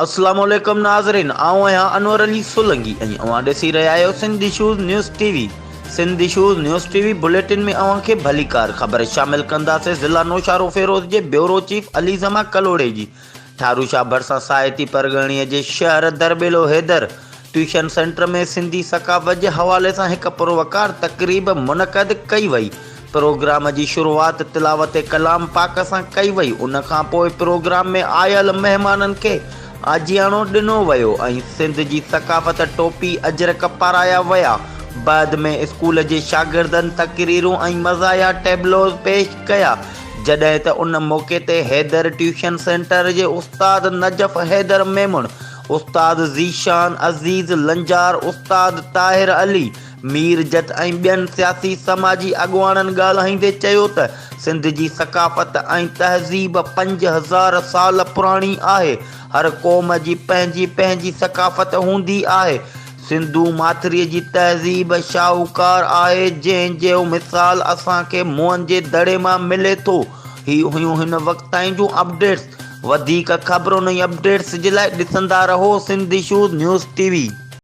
اسلام عليڪم ناظرين آئون آهيان انور علي سولنگي ۽ اوهان ڏسي رهيا آهيو Sindh issues news T V Sindh issues news T V bulletin ۾ اوهان کي ڀليڪار خبر شامل ڪنداسين ضلع نوشهروفيروز جي بيورو چيف علي زمان ڪلهوڙي جي ٺاروشاه ڀرسان ساهتي پرڳڻي جي شهر درٻيلو حيدر ٽيوشن سينٽر ۾ سنڌي ثقافت جي حوالي سان هڪ پروقار تقريب منعقد ڪئي وئي. پروگرام جي شروعات تلاوت ڪلام پاڪ سان ڪئي وئي ان کان پوء پروگرام ۾ آيل مهمانن کي آجياڻو ڏنو ويو ۽ سنڌ جي ثقافت ٽوپي اجرڪ پارايا ويا. بعد ۾ اسڪول جي شاگردن تقريرون ۽ مزاحيه ٽيبلوز پيش ڪيا. جڏهن ته ان موقعي تي حيدر ٽيوشن سينٽر جي استاد نجف حيدر ميمڻ، استاد ذيشان عزيز لنجار، استاد طاهر علي مير جت ۽ ٻين سياسي سماجي اڳواڻن ڳالهائيندي چيو ته سنڌ جي ثقافت ۽ تهذيب 5000 سال پراڻي آهي، هر قوم جي پنهنجي پنهنجي ثقافت هوندي آهي، سنڌو ماٿريء جي تهذيب شاهوڪار آهي، جنهن جو مثال اسان کي موئن جي دڙي مان ملي ٿو. هي هيون هن وقت تائين جون اپڊيٽس. وڌيڪ خبرن ۽ اپڊيٽس جي لاء ڏسندا رهو Sindh issues news T V.